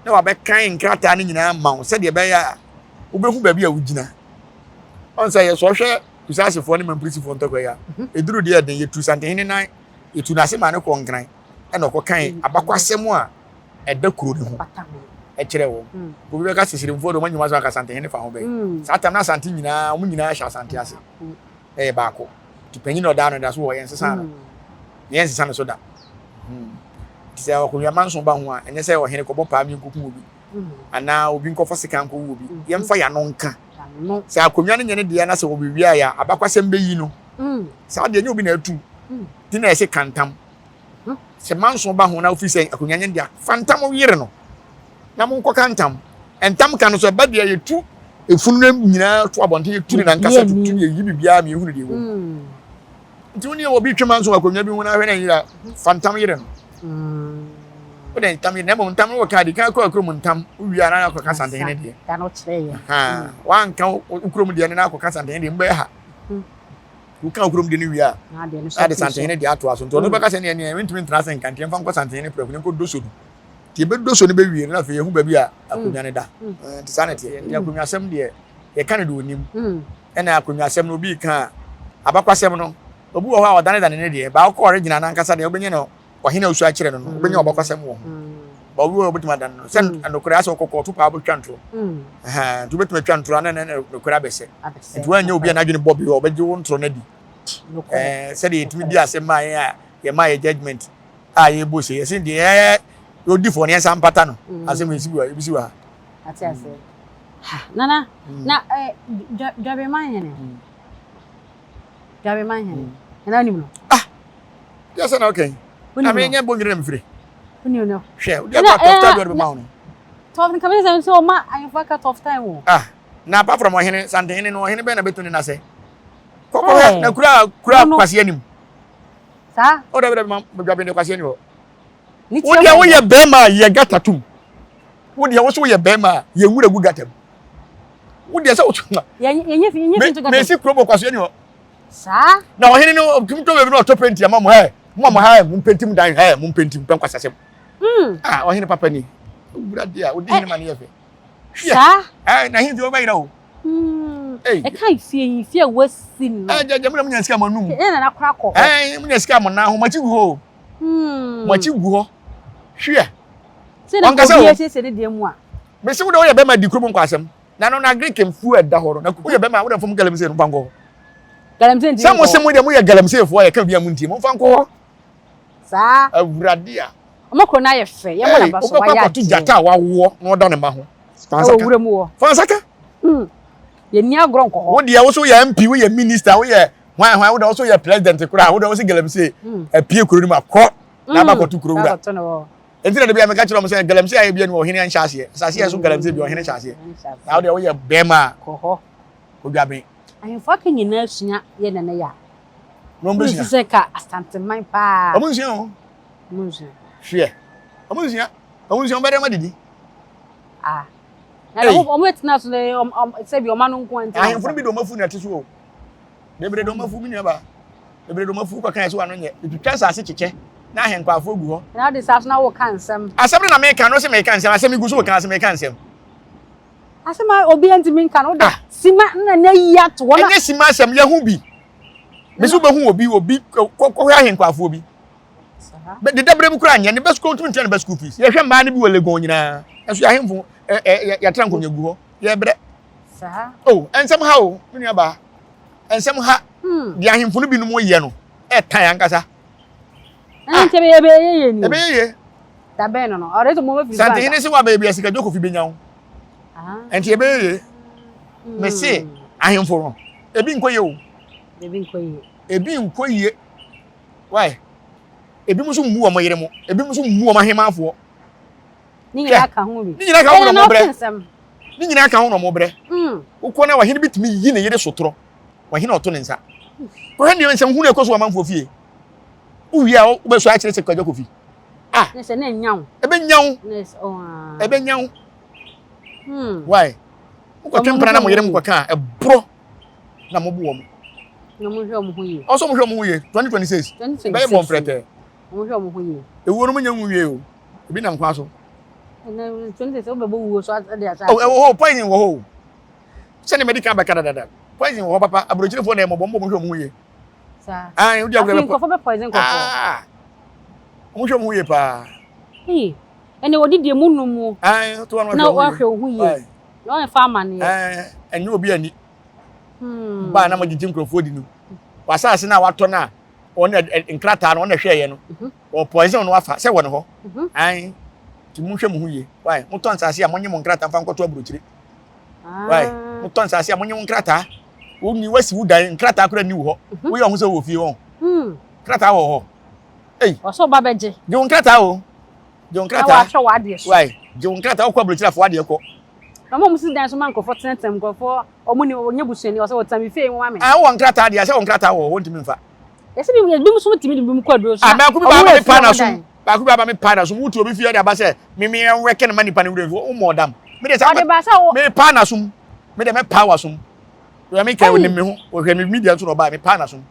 na wabɛkan nkrataa no nyinaa ma wo sɛdeɛ ɛbɛyɛ a wobɛhu baabi a wogyina. Ɔn sɛ yɛsɔ hwɛ Kusasefoɔ ne Mampurisifoɔ ntɔkwa yi a, ɛduru deɛ ɛden, yɛtu Santehene nan, yɛtu no ase ma no kɔɔ Nkran, ɛna ɔkɔkan abakwasɛm a ɛda kuro no ho kyerɛ wɔn. Mm. Obi bɛka sɛ Siremfoɔ de wɔn anyima so aka Asantehene fa ho bɛn. Mm. Saa tam na Asante nyinaa, wɔn nyinaa hyɛ Asante ase. Mm. Ɛyɛ baako. Nti panyin na ɔdaa no da so wɔ yɛn nsesa no. Na yɛn nsesa no so da. Nti sɛ ɔkɔhwɛ amanso ba ho a, ɛnyɛ sɛ ɔhene kɔbɔ paa mi nkoku obi. Anaa obi nkɔfa sika nkɔwu obi. Yɛmfa yɛn ano nka. Sɛ akonnwa no nyɛ ne deɛ na sɛ wɔbɛwia yɛ a, abakwasɛm bɛyi no. Saa deɛ ɛnyɛ obi na atu. Nti na yɛse kantam. Sɛ manso ba ho na wofiri sɛ akonnwa nyɛ dea, fa ntam yere no na monkɔka ntam. Ntam ka no so ɛba deɛ yɛtu efunu no nyinaa to abɔnten, yɛtu ne nankasa tutu ne yɛyi biribiara ma yɛhunu deɛ ɛwɔ mu. Hmm. Nti wo ne obi twe manso wɔ akonnwa bi ho na ahwɛ na yera, fa ntam yere no. Hmm. Wode ntam yere na mmom ntam no wɔka adi kan kɔ akurom ntam wowie a na akɔka santehene deɛ. Wanka wo kurom deɛ no na akɔka santehene deɛ mbɛyɛ ha. Hmm. Woka wo kurom de no wie a, na ade santehene de atoa so. Nti ɔno bɛka sɛ neɛ neɛ mentumi ntena ase nka nti yɛmfa nkɔ santehene prɛko na nkɔdɔ so no. Nti yɛbɛdɔ so no bɛwie no na afei yɛhu baabi a akonnwa no da. Nti saa na ɛteɛ. Nti akonnwasɛm deɛ yɛka no deɛ ɔnim. Ɛna akonnwasɛm no obi reka a, abakwasɛm no, obi wɔ hɔ a ɔdanedane ne deɛ, baa wokɔ ɔregyina no ankasa deɛ wobɛnya no ɔhene a wosua kyerɛ no no, wobɛnya ɔbakwasɛm wɔ ho. Ba obi wɔ obetumi adan no sɛ mm. nokorɛ asɛ ɔkɔkɔ ɔto paa bɛtwa ntorɔ mm. nti wobɛtumi atwa ntorɔ ana ne nokorɛ abɛsɛ nti woanyɛ obi a n'adwene bɔ bi ɔbɛgye wo ntorɔ no adi sɛdeɛ yɛtumi di asɛm maa yɛn a yɛma yɛ judgment a yɛbɔ sɛ yɛse deɛ yɛyɛ ɔdi fɔ ne yɛnsa mpata no mm. asɛm yɛsi wɔ ɛbisi wɔ ha ate ase nana na dwabema hene dwabema hene nana nim no ah yɛ sɛ na ɔkɛn na menyɛ bɔ nwene na mefiri Wonim no. Hwɛ, wodi akɔ tough time bi ɔde bɛma wo no. Tough nka bɛyɛ sɛ nso ɔma ahemfo aka tough time o. Ah, na apart from ɔhene, santehene no, ɔhene bɛn na bɛtumi ne no asɛ? Kɔkɔhwɛ na kura kura kwasi anim. Saa? O dabi dabi ma dwaben de kwasi anim hɔ. Wo deɛ woyɛ bɛrima a yɛ gata tum. Wo deɛ wo so woyɛ bɛrima a yɛ nwura gu gata mu. Wo deɛ sɛ wo so. Yɛnyɛ fi yɛnyɛ fi nto gata. Mesi kuro bɔ kwasi anim hɔ. Saa. Na ɔhene no ɔtumi tɔ baabi na ɔtɔ penti ama mo hɛ mo a mo ha mo mpenti mo dan hɛ mo mpenti mo pɛ nkwasasɛm. Mm. Ah ɔhene papa ni wura di a odi hene ma ne yɛ fɛ. Saa. Ɛ na ahemfie wɔbɛyera o. Mm. Ɛka efie yi fie a wasi no. Ɛ gyagya mo na mo nya sika mo anum. Ɛ na nakora kɔ hɔ. Ɛ mo nya sika mo nan ho mo akyi gu hɔ o. Mm. Mo akyi gu hɔ. Hwɛ. Sɛ na obi asiesie ne deɛ mu a. Mesi wo de woyɛ bɛma di kurom nkɔ asɛm. Na no na Greek mfuo a ɛda hɔ no, na woyɛ bɛma a wode mfom galamsey no mfa nkɔ hɔ. Galamsey nti Sɛ mo se mo deɛ moyɛ galamseyfoɔ a yɛka bi a montie, momfa nkɔ hɔ. Saa. Awurade a. Ɔmo kuro no ayɛ fɛ, yɛmmɔ n'aba so, Wobɛkɔ wayɛ akɔto adeɛ. gyata a wawoɔ na ɔda ne mma ho. Fa nsa Ɛwɔ ka. wura mu hɔ. Fa nsa ka. Hmm. Yɛnni agorɔ nkɔ hɔ. Wo deɛ wo so woyɛ MP, woyɛ minister, woyɛ hwan hwan, wo deɛ wo so woyɛ president koraa, wo deɛ wo se galamsey apue kuro no mu a, kɔ na aba kɔto kuro wura. Akɔto no hɔ. Enti na da biara meka kyerɛ wɔn sɛ, Galamsey ayɛ bi a ɔhene nhyɛ aseɛ. Asase a ɛso galamsey bi ɔhene hyɛ aseɛ. Na wo deɛ woyɛ bɛrima a, Kɔ hɔ. kɔdwaben. Ahemfo aka nyinaa sua yɛ nana yi a. Na wɔn bɛsua. Wosusu sɛ ka Asanteman paa. Wɔn nsua o. Wɔn nsua. Hwɛ. Wɔn nsua. Wɔn nsua wɔn bɛdɛm adidi. Ah. Na wɔn wɔn tena so sɛ bi wɔn ano nko nti. Ahemfo no bi de wɔn afu na ɛte so o. Bebree de wɔn afu me nua baa. Bebree de wɔn afu kɔka ɛso ano nyɛ. Etwitwa nsase kyekyɛ na ahenkwaafo gu hɔ. Na ɔde saa so na woka nsɛm. Asɛm no na meka no sɛ meka nsɛm asɛm gu so woka asɛm meka nsɛm. Asɛm a obi ntumi nka no wode ah. sima na na yi ato hɔ na. Ɛnyɛ sima asɛm yɛho bi. Mesi wobɛhu obi obi kɔhwɛ ahenkwafoɔ bi. Deda berɛ mu koraa nyɛ ne bɛ sukuu ntumi ntua ne bɛ sukuu fees. Yɛhwɛ mmaa no bi wɔ Legon nyinaa. Ɛso yɛ ahemfo yɛatra nkonnwa gu hɔ. Yɛbrɛ. Saa. Oh, nsɛm ha o, me nua baa. Nsɛm ha. Hmm. Deɛ ahemfo no binom yɛ no, ɛtan ankasa. Ɛna nkyɛ bɛyɛ bɛyɛ yie ni. Ɛbɛyɛ yie. Da bɛn no no, ɔde sɛ mo bɛ fi so ansa. Santehene se wa baabi a sika dwoko fi bɛnya wo. Ah. Ɛnti ɛbɛyɛ yie. Hmm. Me se ahemfo no, ebi nkɔ yie o. Ebi nkɔ yie. Ebi nkɔ yie. Why? Ebi nso mmu wɔn yere mo, ebi nso mmu wɔn ahemmanfoɔ. Ne nyinaa ka ho bi. Ne nyinaa ka ho na wɔn brɛ. Ne nyinaa ka ho na wɔn brɛ. Mm. Wokɔ na ɔhene bi tumi yi ne yere sotorɔ. Ɔhene ɔto ne nsa. Kɔhwɛ nneɛma nsɛm hunu ɛkɔ so wɔ amanfoɔ fie. Wowie a wobɛsɔ akyerɛ sɛ kwadwo kofi. Ah. Ne sɛ ne nya wo. Ɛbɛnya wo. Oh, Ɛbɛnya wo. Hmm. Why? Wokɔtwe mpena na mo yere mo kɔka a ɛborɔ na mo bo wɔn. Na mo hwɛ wɔn ho yie. Ɔsɔ mo hwɛ wɔn ho yie. 2026. 2026. Ɛbɛyɛ bɔ mprɛtɛ. Wɔn hwɛ wɔn ho yie. Ewuo no mo nya nwu wie o. Ebi nam kwan so. Oh, ɛwɔ hɔ poison wɔ hɔ o. Sɛdeɛ mɛdi kan bɛka dadada. Poison wɔ hɔ papa. Aburokyirefoɔ na ɛmɔbɔ mbɔ mo hwɛ wɔn ho yie. Saa. Ayi wodi agorɔ bɛ nkurɔfoɔ bɛ poison nkurɔfoɔ. Ah. Wɔn hwɛ wɔn ho yie paa. Ee. Ɛnna wɔde deɛ mu num mu. Ayi to wɔn hwɛ wɔn ho yie. Na wɔn fa amaneɛ. Ɛɛ ɛnyɛ obi ani. Hmm. Baa na mo gyegye nkurɔfoɔ di no. Wasaase na watɔ na wɔn nkrataa no wɔn na ɛhwɛ yɛ no. Mhm. Wɔ poison no afa sɛ wɔ ne hɔ. Mhm. Ae. Nti monhwɛ mo ho yie. Why? Motɔ nsase a monye mo nkrataa mfa nkɔto aburokyire. Why? Ah. Motɔ nsase a monye mo nkrataa. Wonni wasi wo dan nkrataa koraa nni wo hɔ. Mhm. Woyɛ ɔho sɛ wɔ fie wɔn. Hmm. Nkrataa wɔ hɔ. Ei. Ɔsɛ ɔba bɛgye. Gye wo nkrataa o. Gye wo nkrataa. Na wahwɛ w'adeɛ so. Why? Gye wo nkrataa wokɔ aburokyire afɔ w'adeɛ kɔ. Na wɔn a wɔsi dan so ma nkurɔfoɔ tenatena mu nkurɔfoɔ wɔn ni wɔnyɛ busuani ɔsɛ wɔtena mi fie wɔn ma me. Ah wowɔ nkrataa deɛ sɛ wo nkrataa wɔ hɔ wontumi mfa. Yɛsɛ bi ebi nso tumi de bi mu kɔ aduro so. Ah baako bi ba aba me paa na som baako bi aba me paa na som wotu obi fie de aba sɛ me me nwɛkɛ no ma nipa no wura wo mɔ dam. Me de sɛ ɔde ba sɛ wo me paa na som me de me paa wa som. Wɔ me kɛ onim me ho wɔhwɛ me media nso na ɔbaa me paa na som.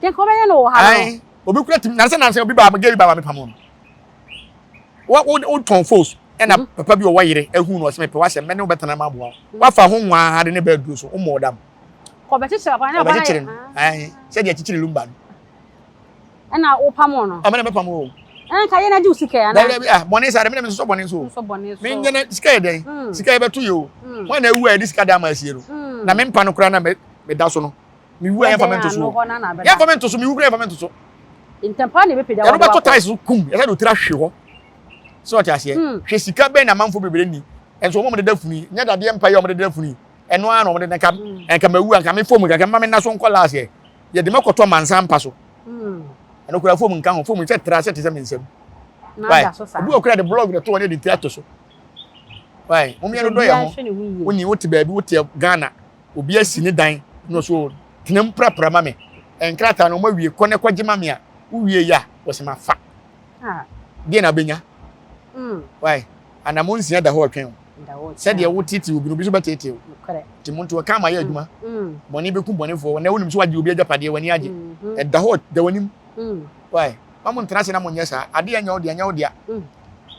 Deɛ nka ɔbɛyɛ no wɔ ha no. Ayi obi kura tim nansa nansa obi ba gay bi ba ma me pam no. Wo wo wo tɔn fos ɛna mhm. papa bi ɔwɔ yere ehu no ɔsɛ mepɛ wasɛm mɛne wo bɛtena ma aboa wo. Wafa ho nwaa de ne bɛɛ duro so wo mɔ dam. Ɔbɛkyekyere papa ne ɔbɛkyekyere no. Ayi sɛdeɛ kyekyere lumba no. Ɛna wopam no. Ɔmɛ na mɛpam o. Nka yɛn agye wo sika yɛ ana? Dabi ah bɔne saa de me na me sosɔ bɔne so. Me nyɛ na sika yɛ dɛn? Mm. Sika yɛ bɛto yɛ o. Mm. Wɔn na ewu a yɛde sika da ama asie no. Mm. Na me mpa no koraa na me me da so no. Me wu a yɛmfa me nto so. Yɛmfa me nto so, me wu koraa yɛmfa me nto so. Ntɛmpa na ebɛpagya wɔde wakɔ. Yɛde tiles so kum, yɛsɛ de otiri ahwe hɔ. So ɔte aseɛ. Hwɛ sika bɛn na amanfoɔ bebree ni. Ɛnso wɔn a wɔde da funu yi, nyɛ dadeɛ mpa yi a wɔde da funu yi. Ɛno ara na wɔde nka nka mawu a nka me fom nka mma me nna so nkɔ last yɛ. Yɛde mɛkɔtɔ amansan mpa so. Ɛno koraa fom nka ho, fom sɛ tra sɛ te sɛ me nsam. Why? Obi wɔ koraa de blog na to hɔ ne de ti ato so. Why? Mo mmienu dɔ yɛ ho. Woni wote baabi wote Ghana. Obi asi ne dan na ɔso tena mu prapra ma me. Nkrataa no wɔn awie kɔ ne kɔgye ma me a wowie yɛ a wɔsɛ ma fa. Deɛ na abɛnya. Why? Anamo nsia da hɔ ɔtwɛn o. Sɛdeɛ woteetee obi no obi nso bɛteetee wo. Nti mo nto ɛka ama yɛ adwuma. Bɔne bɛku bɔnefoɔ. Ɛnɛ wonim sɛ wagye obi agyapadeɛ w'ani agye. Ɛda hɔ da w'anim. Why? Ma mo ntena ase na mo nyɛ saa. Adeɛ ɛnyɛ wo dea ɛnyɛ wo dea.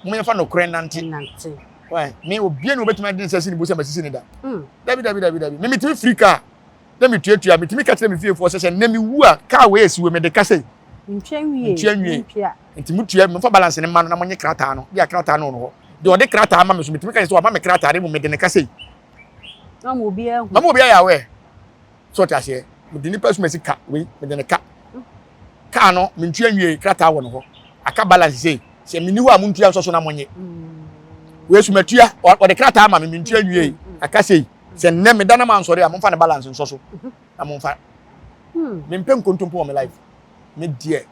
Mo yɛmfa nokorɛ nnante. Why? Me obia ni obetumi ade nsa si ne bo sɛ masisi ne da. Dabi dabi dabi dabi. Me metumi firi kaa na metuatua. Metumi ka kyerɛ me fiefoɔ sɛ sɛ nnɛ mewu a kaa wei esi wei mede ka sei. Ntua nwie. Ntua nwie. Nti mutua momfa balance no mma no na monye krataa no. Bia krataa no wɔ no hɔ. Deɛ ɔde krataa ma me so metumi ka kyerɛ sɛ wama me krataa no mmom mede ne ka sei. Mama obiara hu. Mama obiara yɛ aware. So ɔte aseɛ. Mede nipa suma si ka wei mede ne ka. Kaa no mentua nwie krataa wɔ no hɔ. Aka balance sei. Sɛ menni hɔ a montua nsɔ so na monye. Wei so matua ɔde krataa ma me mentua nwie aka sei. Sɛ nnɛ meda na mansɔre a momfa ne balance nsɔ so na momfa. Mempɛ nkontompo wɔ me life. Me deɛ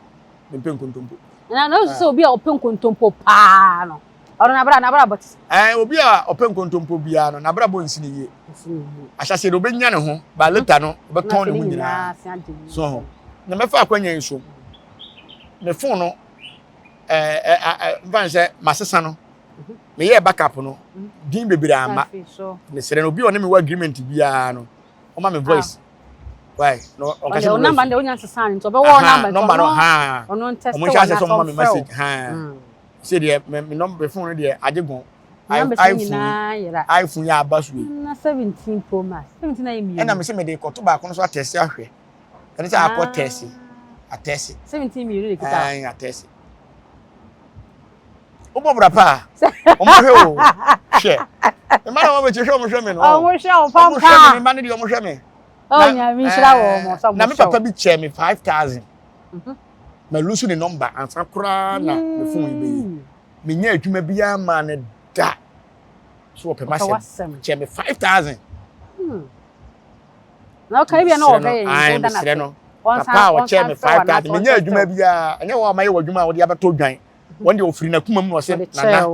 mempɛ nkontompo. Na na sɛ obi a ɔpɛ nkontompo paa no ɔno n'abra n'abrabɔ te sɛ. Ɛɛ obi a ɔpɛ nkontompo biara no n'abrabɔ nsi ne yie. Ahyɛaseɛ no ɔbɛnya ne ho ba later no ɔbɛtɔn ne ho nyinaa. So ho na mɛfa akwanya yi so me phone no ɛɛ ɛɛ mfa n sɛ masesa no meyɛɛ backup no din bebree amma mesrɛ no obi a ɔne me wɔ agreement biara no ɔma me voice. Why? No, ɔka sɛ mo number de onya sesa no nti ɔbɛwɔ number number no ha. Ɔno ntɛsɛ ɔmo nhyɛ asɛ sɛ ɔmo ma me message ha. Sɛ deɛ me me number phone no deɛ agye gɔn. iPhone iPhone yɛ aba so yi. Na 17 Pro Max. 17 na yɛ mmienu. Ɛna me sɛ me de kɔto baako no so atɛse ahwɛ. Ɛne sɛ akɔ tɛse. Atɛse. 17 mmienu de kita. Ɛn atɛse. Wobɔ bra pa a, wɔn hwɛ o. Hwɛ. Mma na wɔn bɛkyi hwɛ wɔn hwɛ me no. Wɔn hwɛ wɔn pampa. Wɔn hwɛ me mma no deɛ wɔn hwɛ me. Oh, nyame nhyira wɔn mo sɛ Na me papa bi kyɛ me 5000. Mhm. Ma lusu ne number ansa koraa na me phone yi bɛyi. Mm. Menyɛ adwuma biara maa ne da. So wɔpɛ m'asɛm. Kyɛ me 5000. Hmm. Na ɔka bi na ɔbɛ yɛ nso da na sɛ. Papa a ɔkyɛ me 5000. Menyɛ adwuma biara. Ɛnyɛ wɔn a mayɛ wɔ adwuma a wɔde abɛtɔ dwan. Wɔn deɛ ɔfiri n'akoma mu na ɔsɛ nana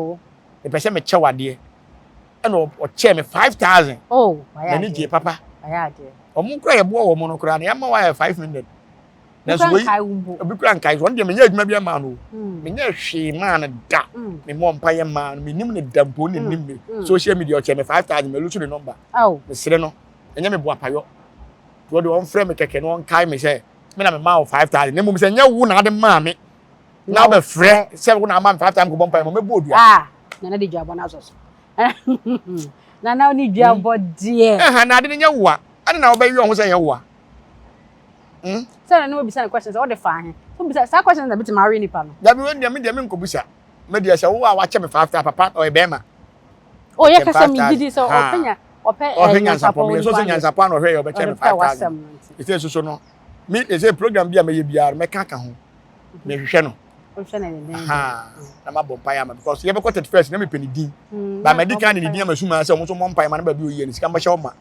mepɛ sɛ mekyɛ wo adeɛ ɛna ɔkyɛɛ me 5000. Oh, m'ani gye papa. Wɔn kura yɛboa wɔn no koraa na yɛama wɔayɛ 500. Nanso wei obi kura nkae so wɔn deɛ menyɛ adwuma bi ama no hmm. menyɛ hwee maa no da hmm. memmɔ mpa yɛ maa no menim ne da mpo ne nim me hmm. social media ɔkyɛ me 5000 malu so ne nɔmba mesrɛ no ɛnyɛ me boapayɔ wɔde ɔmfrɛ me kɛkɛ na ɔnkae me sɛ me na memaa wo 5000 na mmom sɛ nyɛ wo na ade maa me na wobɛfrɛ sɛ wo na ama me 5000 kɔbɔ mpa yɛ ma mɛbɔ odua ah, nana de dwabɔ no asɔ so nana ne dwabɔ deɛ ɛha na ade no nyɛ wo a ɛne na wobɛyɛ ɔho sɛ ɛyɛ wo a Hmm? Sɛ na ne wobisa ne question sɛ wode faa he? Wobisa saa question na bitumi awe nipa no. Dabi wo deɛ me deɛ me nkɔbisa. Me deɛ sɛ wo a wakyɛ me 5000 papa ɔyɛ bɛrima. Oh yɛ kasa me gidi sɛ ɔpɛ nya ɔpɛ ɔhwɛ nyansapɔ me so sɛ nyansapɔ na ɔhwɛ yɛ ɔbɛkyɛ me 5000. Ɛsɛ soso no me ɛsɛ program bi a mɛyɛ biara mɛka ka ho. Mehwehwɛ no. Na mabɔ mpaeɛ ama because yɛbɛkɔ 31st na mepɛ ne din. Hmm, ba madi kan de ne din ama suma sɛ ɔmo nso mmɔ mpaeɛ ma no baabi oyi yɛ ne sika mbɛhyɛ ɔma.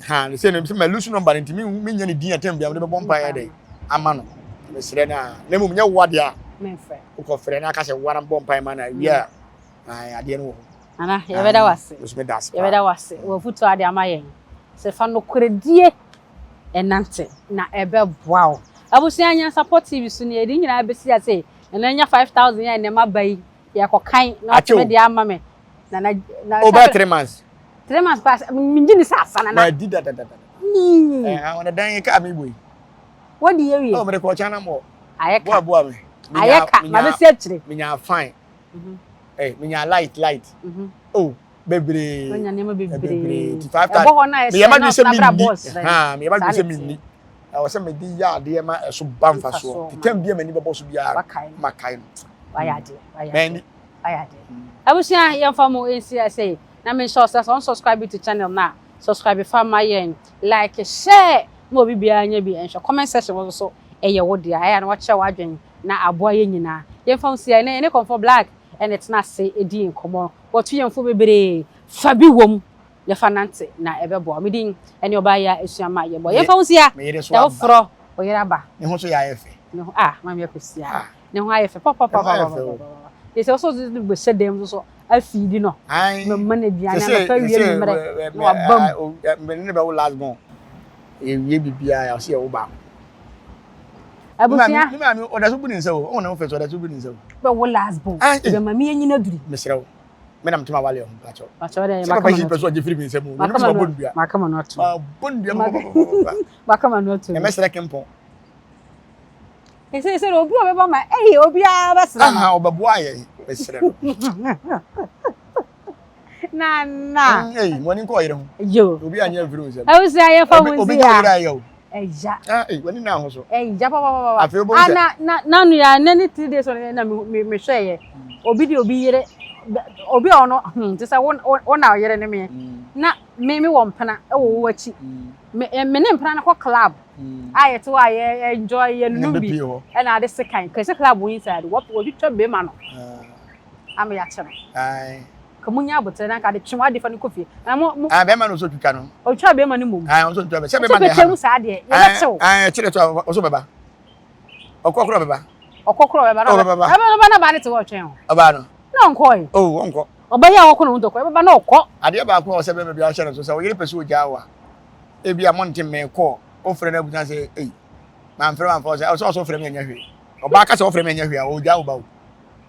Ha ne sɛ sɛ malusu nɔmba no nti menyɛ ne din atɛm bia mede bɛbɔ mpaeɛ dɛ ama no. Mesrɛ no a na mmom nyɛ wo adeɛ a wokɔfrɛ no aka sɛ woa na mbɔ mpaeɛ ma no a wie a adeɛ no wɔ hɔ. Nana, yɛbɛda wo ase. Yɛbɛda wo ase. Wɔ afutuo ade ama yɛn. Sɛ fa nokorɛdie ɛnante na ɛbɛboa wo. Abusua Nyansapɔ TV so nie, yɛde ne nyinaa bɛsi ase. Nana nya 5000 yɛ nneɛma ba yi, yɛkɔkan na ɔtumi de ama me. Nana, na Over 3 months. 3 months pa, mengye ni sɛ asa nana. Ma di da da da da. Eh, wɔn dan yi kaa mi bɔ yi. Wodi yɛ wie. Oh, mede kɔ China mall. Ayɛ ka. Boa boa me. Ayɛ ka, ma bɛsi akyire. Menya fine. Eh, menya light light. Oh, bebree. Wanya nneɛma bebree. Ti 5000. Ɛbɔ hɔ na ɛhyɛ na ɔsena bra bɔs. Ha, meyɛ ma dwen sɛ minni. Ɛwɔ sɛ mede yɛ adeɛ ma ɛso ba mfasoɔ. Te tam bi a m'ani bɛbɔ so biara, makae no. Wayɛ adeɛ, wayɛ adeɛ, wayɛ adeɛ. Abusua yɛmfa mo nsi ase yi na menhyɛ wo sɛ sɛ unsubscribe to channel no a subscribe fa ma yɛn, like, share ma obi biara nya bi nhwɛ. Comment section hɔ nso so ɛyɛ wo dea, ɛyɛ a na wakyerɛ w'adwene na aboa yɛn nyinaa. Yɛmfa wo nsi ha, ɛnɛ yɛne Kɔmfɔ Black na ɛtena ase di nkɔmmɔ. Watu yɛn fo bebree, fa bi wom na fa nante na ɛbɛboa wo. Me din ne ɔbaa yi a asua ma yɛbɔ. Yɛmfa wo nsi ha, Me yere so da aba. foforɔ wo yere aba. Ne ho nso yɛ ayɛ fɛ. Ne ho ah maame Akosua. Ah. Ne ho ayɛ fɛ Ne ho ayɛ fɛ o. papapapapapapa. Te sɛ ɔsɔ de bɛhyɛ dan mu nso afiidi no. Ae. Mɛma no aduane Sese anɔpa wie sese anwummerɛ na waba mu. me ne bɛwo last born. Yɛwie biribiara ɔsɛ yɛwo baako. Abusua. Me maame ɔda so bu ne nsa o. Ɔwɔ ne ho fɛ so ɔda so bu ne nsa o. Bɛwo last born. Ae. Bɛma me anyina duri. Mesrɛ wo. Me na metumi awale ɔho mpakyɛw. Pakyɛw dɛ Sɛ papa yi pɛ sɛ ɔgye firi me nsam o. Menim sɛ mabɔ ndua. Makama no ato. Mabɔ ndua papapapapa. Makama no ato. Na mɛsrɛ kempɔn. Ɛsɛ sɛ obi a ɔbɛba ma ɛyɛ obiara bɛsrɛ no. Aha ɔbɛboa yɛn. Mesrɛ no. Na na. Ei, mo ani nkɔ ɔyere ho. Yo. Obi anyɛ mfiri wo nsam. Abusua yɛfa mo Obi nsi nyɛ ha. ɔyere ayɛ o. Ɛya. Ah, ei, w'ani na ho so. Ɛya papapapa. Afei wobɛhu Ah, sɛ na na na nua na ne 3 days ɔno na me me mehwɛ yɛ. Obi de obi yere obi a ɔno te sɛ wo wo na ɔyere ne me. Na me me wɔ mpena ɛwɔ wo akyi. Me me ne mpena no kɔ club. A yɛte hɔ a yɛ enjoy yɛ nunum bi. Bɛpie hɔ. Ɛna ade sekan. Kɛse club wɔ inside. Wɔ wɔtwitwa bɛrima no ama yɛakyɛ no. Ae. Ka munya abotire na nka de twe w'ade fa no kɔ fie. Na mo mo Ah, bɛrima no nso twitwa no. ɔtwa bɛrima no mmom. Ah, ɔnso twitwa bɛ. Sɛ Sɛ bɛrima na bɛtwa ɛha mu no. saa deɛ yɛbɛkyew. Ah, ɛkyerɛ to a ɔso bɛba. Ɔkɔ korɔ bɛba. Ɔkɔ korɔ bɛba na Oh, ɔbɛba. bɛba. Ɛbɛba na ɔba na baa ne te hɔ ɔtwɛn o. Ɔbaa no. Na ɔnkɔe. Oh, ɔnkɔ. Ɔbaa yi a ɔkɔ ne ho ntɔkwa ɛbɛba na ɔkɔ. Adeɛ baako a ɔsɛ bɛrima bi ahyɛ no so sɛ ɔyere pɛ sɛ ɔgyaa wo a, ebi a monte mmɛn kɔ, wofrɛ no abusa sɛ, ei, mamfrɛ mamfa wo sɛ, ɔsɛ ɔsɛ ɔfrɛ me ɛnyɛ hwee. Ɔbaa ka sɛ ɔfrɛ me ɛnyɛ hwee a, ɔgyaa wo ba o.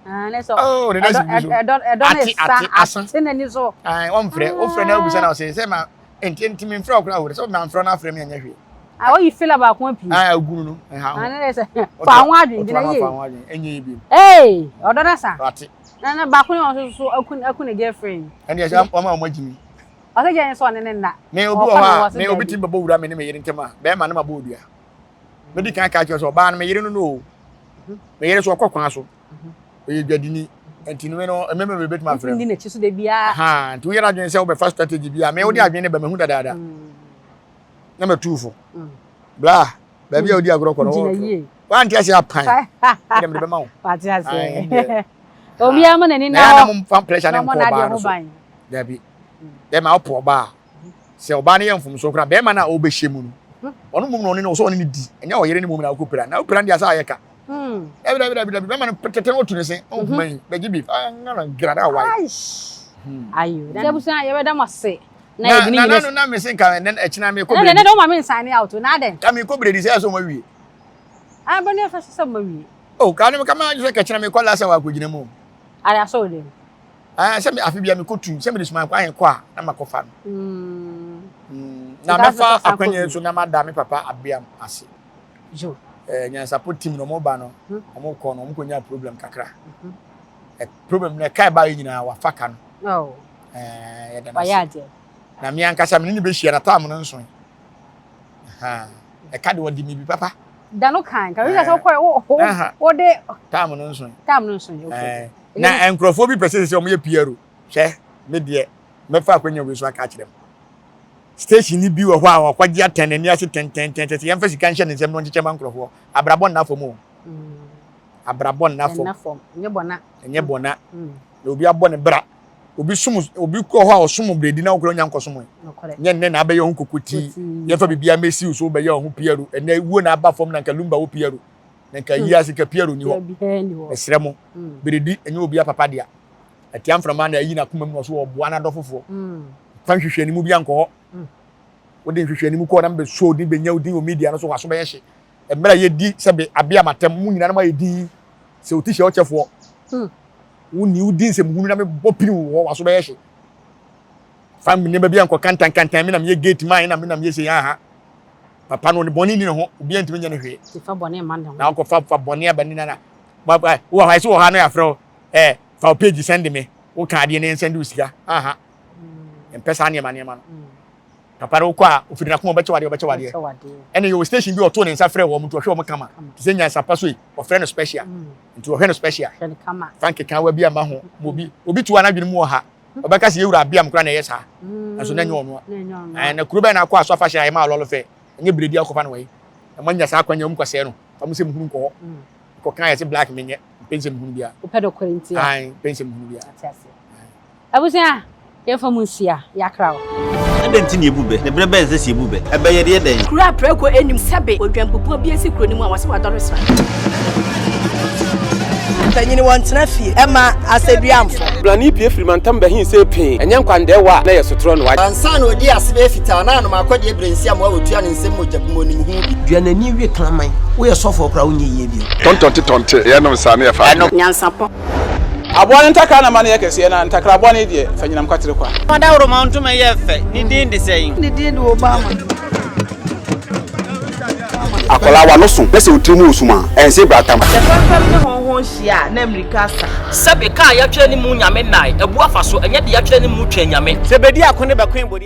Ah, ne sɛ Oh, ne nasi bi so. ɛdɔ ɛdɔ ne Ate sa ate asa. ate n'ani so. Ae, ɔmfrɛ, wofrɛ no abusa na ɔsɛ sɛ ma nti nti memfrɛ wo koraa o, sɛ mamfrɛ no afrɛ me ɛnyɛ hwee. Ah, oyi fila baako apue. Ae, ogu no no, ɛha ho. Ah, ne sɛ fa ho adwene gyina yie. Fa ho adwene, ɛnyɛ yie bio. Ee, ɔdɔ na sa. Ate. Na na baako ne ɔno so aku aku ne girlfriend. Ɛne ɛsɛ wɔn a wɔn agyi mi. Ɔsɛ gye ne sɛ ɔne ne nna. Me obi wɔ hɔ a, me obi ti bɛbɔ wura me ne me yere ntam a, bɛrima no ma bɔ odua. Medi kan ka kyerɛ sɛ ɔbaa no me yere no no o. Me yere so ɔkɔ kwan so. Ɔyɛ dwadini. Nti no me no mmarima bebree bɛtumi afrɛ no. N'akyi so da biara. Ha, nti woyɛ adwene sɛ wobɛfa strategy bi a, me wode adwene ne ba mahu dadaada. Na matu fo. Bla, baabi a wodi agorɔ kɔ no wɔwɔ. Wante ase apan. Ɛdɛ mede bɛma wo. Wate ase. Obiara ma n'ani na hɔ. Na momfa pressure ne nkɔ ɔbaa no so. Dabi. Bɛma wopɔ ɔbaa. Sɛ ɔbaa no yɛ mfomsoɔ koraa, bɛrima no a ɔbɛhyɛ mu no, ɔno mmom na ɔne no ɔsɛ ɔne no di. Ɛnyɛ ɔyere no mmom na wokɔpira. Na wopira no deɛ sɛ ayɛ ka. Dabi dabi dabi dabi bɛrima no tete no ɔtu ne se. Ɔnkuma yi bɛgye bi. Ngana gra na awae. Ayo. Nti abusua yɛbɛda mo ase. Na yɛde ne Na nyina. na na me se nka ɛnɛ ɛkyina me kɔ Ɛnɛ bredi. ɛnɛ de woma me nsan out na adɛn. Ka me kɔ bredi sɛ ɛsɛ ɔmo awie. Ah bɛ ne ɛfɛ sɛ ɔmo awie. Oh ka ne ka ma sɛ kɛkyina me kɔ lasa wɔ akɔgyina mu. Are asɔ wo dem. Ah sɛ me afe bia me kɔ tu sɛ me de suma kwan kɔ a na makɔ fa no. Na mɛfa akwanya so na mada me papa abeam ase. Jo. Eh nyansapo team no ɔmo ba no ɔmo kɔ no ɔmo kɔ nya problem kakra. Eh problem no ɛka ɛba yɛ nyinaa wafa ka no. Oh. Eh yɛda no Wayɛ ase. adeɛ. Na me ankasa me ne no bɛhyia na time no nsoe. Aha. Ɛka de ɔde me bi papa. Da no kan. Ka wisa sɛ wokɔ wo wo wo de. Time no nsoe. Time no nsoe. Okay. Eh na nkurɔfoɔ bi pɛ sɛ sɛ ɔmo yɛ PRO. Hwɛ me deɛ mɛfa akwanya wei so aka akyerɛ mo. Station ni bi wɔ hɔ a ɔkɔgye atɛn n'ani ase tɛntɛntɛn sɛ yɛmfa sika nhyɛ ne nsam na ɔnkyekyɛ ma nkurɔfoɔ. Abrabɔ nna fam o. Abrabɔ nna fam. Ɛnna fam. Ɛnyɛ bɔna. Ɛnyɛ bɔna. Na obi abɔ ne bra. Obi som obi kɔ hɔ a ɔsom bredi na wokura onya nkɔsom ɛ. Nyɛ nnɛ na abɛyɛ ho kokotii. Yɛmfa biribiara mmɛsi wo so wobɛyɛ wo ho piaro. Ɛnnɛ wuo na aba fam na nka lumba wo piaro. Na nka yi ase nka piaro ni hɔ. Mesrɛ mo. Bredi ɛnyɛ obi apapa dea. Atia mframa na ayi n'akoma mu na ɔso ɔboa n'adɔfofoɔ. Fa nhwehwɛnimu bi ankɔ hɔ. Wode nhwehwɛnimu kɔɔ na mbɛsɔ odin bɛnya odin wɔ media no so w'aso bɛyɛ hye. Mmerɛ a yɛdi sɛbe abe amatam mo nyinaa na moayɛ din sɛ oti hyɛ ɔkyɛfoɔ. Wonni wodi nsɛmhunu na mebɔ pini wɔ hɔ w'aso bɛyɛ hye. Fa nneɛma bi ankɔ kantankantan me na meyɛ gate man na me na meyɛ sei aha. Papa no ne bɔne nni ne ho obiara ntumi nyɛ no hwee. Fa bɔne mma ne ho. Na wokɔfa fa bɔne aba ne nana. Wɔ hɔ ɛsɛ wɔ hɔ a na yɛafrɛ wo eh, fa wo page send me wo ka adeɛ na yɛn send wo sika aha mpɛ saa nneɛma nneɛma no. Papa no wokɔ a, ofiri n'akoma ɔbɛkyɛ wadeɛ ɔbɛkyɛ wadeɛ. Ɛna yɛwɔ station bi ɔtoo ne nsa frɛ wɔn nti ɔhwɛ wɔn kama. Te sɛ nyansapa so yi, ɔfrɛ no special. Nti ɔhwɛ no special. Fa nkekaawa bi amma ho ma obi. Obi tu a n'adwene mu wɔ ha. Ɔbɛka sɛ yɛwura abeam koraa na ɛyɛ saa. Nanso na ɛnyɛ ɔno a. Na kuro bɛn na akɔ aso afahyɛ a ɛma alɔlɔ fɛ. Ɛnyɛ biredi akɔfa no wɔ yi. Na moanya saa akwanya mu kɔsɛɛ no. Fa mo sɛ muhunu nkɔ hɔ. Kɔka yɛ sɛ black menyɛ. Mpɛ nsɛm hunu biara. Wopɛ nokorɛ nti a. Ae, mpɛ nsɛm hunu biara. Ate aseɛ. Abusua, yɛmfa mu nsia, yɛakra wo. Adɛn nti na yɛbu bɛ? Na berɛ bɛn na ɛsɛ sɛ yɛbu bɛ? Ɛbɛ yɛde yɛ dɛn? Kuro a prako nnim sɛbe odwampupuo bi asi kuro no mu a wɔse wadɔre sra. Mpanyini wɔntena fie mma asɛduamfo. Blani pue firi mantam bɛhe see pee, ɛnyɛ nkwandɛɛwa a na ɛyɛ sotorɔ no. Ansa na ɔdii ase bɛyɛ fitaa na anom akɔdeɛ berɛ nsi amoa wɔtua ne nsam mogya bu mu ɔnim ho bi. Dua n'ani we kraman. Woyɛ sɔfoɔ koraa wonyɛ yie bio. Tɔntɔnte tɔnte yɛnom saa ne yɛfa adwene. Nyansapɔ. Aboa no ntakra na ma no yɛ kɛseɛ, na ntakra bɔne deɛ, fa nyinam kwatere kwa. Ɔdawuroma ntoma yɛ fɛ, ne din de sɛn? Ne din de Obama. Akwadaa w'ano so na sɛ wo tiri mu wɔ sum a, ɛnse bratam. Sɛ fɛmfɛm ne hɔnhɔn hyia a, na mmirika asa. Sɛbe, kaa yɛatwerɛ ne mu Nyame nnae, abu afa so, ɛnyɛ de yɛatwerɛ ne mu Twɛn Nyame. Sɛ bedi ako ne bɛkoe bode.